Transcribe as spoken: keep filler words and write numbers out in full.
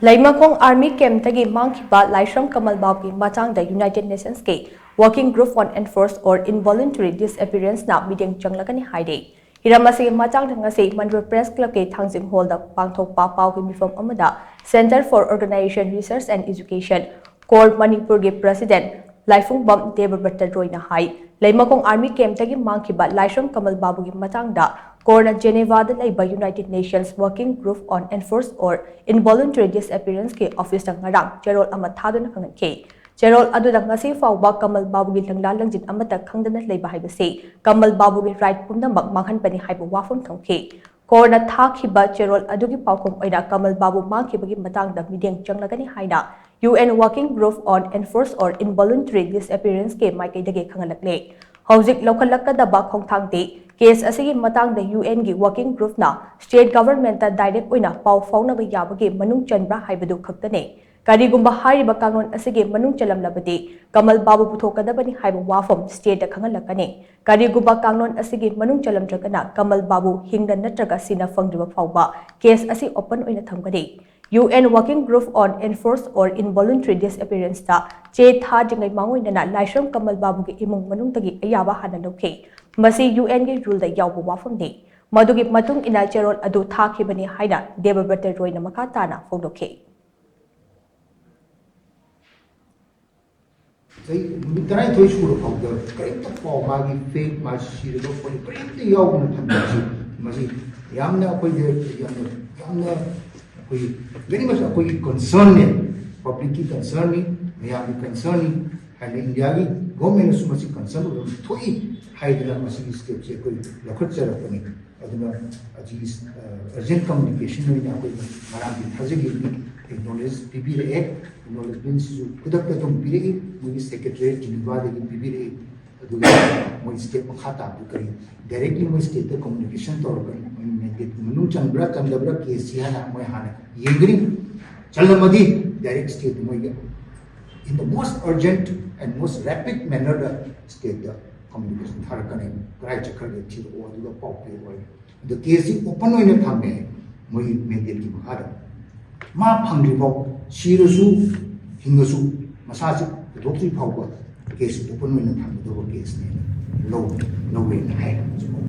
ꯂꯩꯃꯈꯣꯡ army ꯀꯦꯝꯞꯇꯒꯤ ꯃꯥꯡꯈꯤꯕ ꯂꯥꯏꯁ꯭ꯔꯝ ꯀꯃꯜ ꯕꯥꯕꯨꯒꯤ ꯃꯇꯥꯡꯗ ꯌꯨꯅꯥꯏꯇꯦꯗ ꯅꯦꯁꯟꯁꯀꯤ Working Group on Enforced or Involuntary Disappearanceꯅ ꯃꯤꯠꯌꯦꯡ ꯆꯪꯂꯒꯅꯤ ꯍꯥꯏꯔꯦ꯫ ꯍꯤꯔꯝ ꯑꯁꯤꯒꯤ ꯃꯇꯥꯡꯗ ꯉꯁꯤ ꯃꯅꯤꯄꯨꯔ ꯄ꯭ꯔꯦꯁ ꯀ꯭ꯂꯕꯀꯤ ꯊꯥꯡꯖꯤꯡ ꯍꯣꯜꯗ ꯄꯥꯡꯊꯣꯛꯄ ꯄꯥꯎꯒꯤ ꯃꯤꯐꯝ ꯑꯃꯗ Centre for Organisation Research and Education, core ꯃꯅꯤꯄꯨꯔꯒꯤ ꯄ꯭ꯔꯦꯁꯤꯗꯦꯟꯠ ꯂꯥꯏꯐꯨꯡꯕꯝ ꯗꯦꯕꯕ꯭ꯔꯇ ꯔꯣꯏꯅ ꯍꯥꯏ, ꯂꯩꯃꯈꯣꯡ ꯑꯥꯔꯃꯤ ꯀꯦꯝꯞꯇꯒꯤ ꯃꯥꯡꯈꯤꯕ ꯂꯥꯏꯁ꯭ꯔꯝ ꯀꯃꯜ ꯕꯥꯕꯨꯒꯤ ꯃꯇꯥꯡꯗ ꯀꯣꯔꯅ ꯖꯦꯅꯦꯚꯥꯗ ꯂꯩꯕ United Nations Working Group on Enforced or Involuntary Disappearanceꯀꯤ ꯑꯣꯐꯤꯁꯇ ꯉꯔꯥꯡ ꯆꯦꯔꯣꯜ ꯑꯃ ꯊꯥꯗꯨꯅ ꯈꯪꯍꯟꯈꯤ꯫ ꯆꯦꯔꯣꯜ ꯑꯗꯨꯗ ꯉꯁꯤ ꯐꯥꯎꯕ ꯀꯃꯜ ꯕꯥꯕꯨꯒꯤ ꯂꯪꯂꯥ ꯂꯪꯖꯤꯟ ꯑꯃꯠꯇ ꯈꯪꯗꯅ ꯂꯩꯕ ꯍꯥꯏꯕꯁꯤ ꯀꯃꯜ ꯕꯥꯕꯨꯒꯤ ꯔꯥꯏꯠ ꯄꯨꯝꯅꯃꯛ ꯃꯥꯡꯍꯟꯕꯅꯤ ꯍꯥꯏꯕ ꯋꯥꯐꯝ ꯊꯝꯈꯤ꯫ ꯀꯣꯔꯅ ꯊꯥꯈꯤꯕ ꯆꯦꯔꯣꯜ ꯑꯗꯨꯒꯤ ꯄꯥꯎꯈꯨꯝ ꯑꯣꯏꯅ ꯀꯃꯜ ꯕꯥꯕꯨ ꯃꯥꯡꯈꯤꯕꯒꯤ ꯃꯇꯥꯡꯗ ꯃꯤꯠꯌꯦꯡ ꯆꯪꯂꯒꯅꯤ ꯍꯥꯏꯅ U N Working Group on Enforced or Involuntary Disappearanceꯀꯤ ꯃꯥꯏꯀꯩꯗꯒꯤ ꯈꯪꯍꯜꯂꯛꯂꯦ꯫ ꯍꯧꯖꯤꯛ ꯂꯧꯈꯠꯂꯛꯀꯗꯕ ꯈꯣꯡꯊꯥꯡꯗꯤ ꯀꯦꯁ ꯑꯁꯤꯒꯤ ꯃꯇꯥꯡꯗ U Nꯒꯤ Working Groupꯅ ꯁ꯭ꯇꯦꯠ ꯒꯚꯔꯟꯃꯦꯟꯠꯇ ꯗꯥꯏꯔꯦꯛ ꯑꯣꯏꯅ ꯄꯥꯎ ꯐꯥꯎꯅꯕ ꯌꯥꯕꯒꯤ ꯃꯅꯨꯡ ꯆꯟꯕ꯭ꯔꯥ ꯍꯥꯏꯕꯗꯨ ꯈꯛꯇꯅꯤ꯫ ꯀꯔꯤꯒꯨꯝꯕ ꯍꯥꯏꯔꯤꯕ ꯀꯥꯡꯂꯣꯟ ꯑꯁꯤꯒꯤ ꯃꯅꯨꯡ ꯆꯜꯂꯝꯂꯕꯗꯤ ꯀꯃꯜ ꯕꯥꯕꯨ ꯄꯨꯊꯣꯛꯀꯗꯕꯅꯤ ꯍꯥꯏꯕ ꯋꯥꯐꯝ ꯁ꯭ꯇꯦꯠꯇ ꯈꯪꯍꯜꯂꯛꯀꯅꯤ꯫ ꯀꯔꯤꯒꯨꯝꯕ ꯀꯥꯡꯂꯣꯟ ꯑꯁꯤꯒꯤ ꯃꯅꯨꯡ ꯆꯜꯂꯝꯗ꯭ꯔꯒꯅ ꯀꯃꯜ ꯕꯥꯕꯨ ꯍꯤꯡꯅ ꯅꯠꯇ꯭ꯔꯒ ꯁꯤꯅ ꯐꯪꯗ꯭ꯔꯤꯕ ꯐꯥꯎꯕ ꯀꯦꯁ ꯑꯁꯤ ꯑꯣꯄꯟ ꯑꯣꯏꯅ ꯊꯝꯒꯅꯤ꯫ U N Working Group on Enforced or Involuntary Disappearanceꯇ ꯆꯦ ꯊꯥꯗ꯭ꯔꯤꯉꯩ ꯃꯥꯡꯑꯣꯏꯅꯅ ꯂꯥꯏꯁ꯭ꯔꯝ ꯀꯃꯜ ꯕꯥꯕꯨꯒꯤ ꯏꯃꯨꯡ ꯃꯅꯨꯡꯗꯒꯤ ꯑꯌꯥꯕ ꯍꯥꯟꯅ ꯂꯧꯈꯤ꯫ ꯃꯁꯤ U Nꯒꯤ ꯔꯨꯜꯗ ꯌꯥꯎꯕ ꯋꯥꯐꯝꯅꯤ꯫ ꯃꯗꯨꯒꯤ ꯃꯇꯨꯡ ꯏꯟꯅ ꯆꯦꯔꯣꯜ ꯑꯗꯨ ꯊꯥꯈꯤꯕꯅꯤ ꯍꯥꯏꯅ ꯗꯦꯕꯕ꯭ꯔꯇ ꯔꯣꯏꯅ ꯃꯈꯥ ꯇꯥꯅ ꯐꯣꯡꯗꯣꯛꯈꯤ꯫ ꯆꯍꯤ ꯅꯨꯃꯤꯠ ꯇꯔꯥꯅꯤꯊꯣꯏ ꯁꯨꯔ ꯐꯥꯎꯗ ꯀꯔꯤꯝꯇ ꯄꯥꯎ, ꯃꯥꯒꯤ ꯐꯦꯠ, ꯃꯥ ꯁꯤꯔꯕ ꯈꯣꯠꯂꯤ ꯀꯔꯤꯝꯇ ꯌꯥꯎꯗꯅ ꯊꯝꯕꯁꯤ, ꯃꯁꯤ ꯌꯥꯝꯅ ꯑꯩꯈꯣꯏꯗ ꯌꯥꯝꯅ, ꯌꯥꯝꯅ ꯑꯩꯈꯣꯏ very much ꯑꯩꯈꯣꯏꯒꯤ ꯀꯟꯁꯔꯟꯅꯦ, ꯄꯕ꯭ꯂꯤꯛꯀꯤ ꯀꯟꯁꯔꯟꯅꯤ, ꯃꯌꯥꯝꯒꯤ ꯀꯟꯁꯔꯟꯅꯤ꯫ ꯍꯥꯏꯅ ꯏꯟꯗꯤꯌꯥꯒꯤ ꯒꯣꯔꯃꯦꯟꯅꯁꯨ ꯃꯁꯤ ꯀꯟꯁꯔꯟ ꯑꯣꯏꯕ ꯑꯃ ꯊꯣꯛꯏ ꯍꯥꯏꯗꯅ ꯃꯁꯤꯒꯤ ꯁ꯭ꯇꯦꯞꯁꯦ ꯑꯩꯈꯣꯏ ꯂꯧꯈꯠꯆꯔꯛꯄꯅꯤ꯫ ꯑꯗꯨꯅ ꯍꯧꯖꯤꯛ ꯑꯔꯖꯦꯟ ꯀꯝꯃꯨꯅꯤꯀꯦꯁꯟ ꯑꯣꯏꯅ ꯑꯩꯈꯣꯏꯅ ꯉꯔꯥꯡꯗꯤ ꯊꯥꯖꯈꯤꯕꯅꯤ, ꯑꯦꯛꯅꯣꯂꯦꯖ ꯄꯤꯕꯤꯔꯛꯑꯦ꯫ ꯑꯦꯛꯅꯣꯂꯦꯖꯃꯦꯟꯁꯤꯁꯨ ꯈꯨꯗꯛꯇ ꯑꯗꯨꯝ ꯄꯤꯔꯛꯏ, ꯃꯣꯏꯒꯤ ꯁꯦꯀ꯭ꯔꯦꯇꯔꯤꯌꯦꯠ ꯖꯤꯅꯤꯚꯥꯗꯒꯤ ꯄꯤꯕꯤꯔꯛꯏ꯫ ꯑꯗꯨꯒ ꯃꯣꯏ ꯁ꯭ꯇꯦꯞ ꯃꯈꯥ ꯇꯥꯕꯗꯨ ꯀꯔꯤ, ꯗꯥꯏꯔꯦꯛꯂꯤ ꯃꯣꯏ ꯁ꯭ꯇꯦꯠꯇ ꯀꯝꯃꯨꯅꯤꯀꯦꯁꯟ ꯇꯧꯔꯛꯀꯅꯤ, ꯃꯣꯏ ꯃꯦꯟꯗꯦꯠꯀꯤ ꯃꯅꯨꯡ ꯆꯟꯕ꯭ꯔꯥ ꯆꯟꯗꯕ꯭ꯔꯥ ꯀꯦꯁꯁꯤ ꯍꯥꯟꯅ ꯃꯣꯏ ꯍꯥꯟꯅ ꯌꯦꯡꯒꯅꯤ꯫ ꯆꯜꯂꯝꯃꯗꯤ ꯗꯥꯏꯔꯦꯛ ꯁ꯭ꯇꯦꯠꯇ ꯃꯣꯏꯒꯤ in the most urgent and most rapid manner the ꯁ꯭ꯇꯦꯠꯇ ꯀꯝꯃꯨꯅꯤꯀꯦꯁꯟ ꯊꯥꯔꯛꯀꯅꯤ, ꯀꯗꯥꯏ ꯆꯠꯈ꯭ꯔꯒꯦ ꯊꯤꯔꯛꯑꯣ ꯑꯗꯨꯒ ꯄꯥꯎ ꯄꯤꯔꯛꯑꯣ꯫ ꯑꯗꯣ ꯀꯦꯁꯁꯤ ꯑꯣꯄꯟ ꯑꯣꯏꯅ ꯊꯝꯃꯦ ꯃꯣꯏꯒꯤ ꯃꯦꯟꯗꯦꯠꯀꯤ ꯃꯈꯥꯗ꯫ ꯃꯥ ꯐꯪꯗ꯭ꯔꯤꯐꯥꯎ, ꯁꯤꯔꯁꯨ ꯍꯤꯡꯉꯁꯨ ꯃꯁꯥꯁꯤ ꯄꯨꯊꯣꯛꯇ꯭ꯔꯤ ꯐꯥꯎꯕ ꯀꯦꯁ ꯑꯣꯄꯟ ꯑꯣꯏꯅ ꯊꯝꯒꯗꯧꯕ ꯀꯦꯁꯅꯦꯅ ꯂꯧ ꯂꯧꯋꯦꯅ ꯍꯥꯏ ꯍꯧꯖꯤꯛꯐꯥꯎ꯫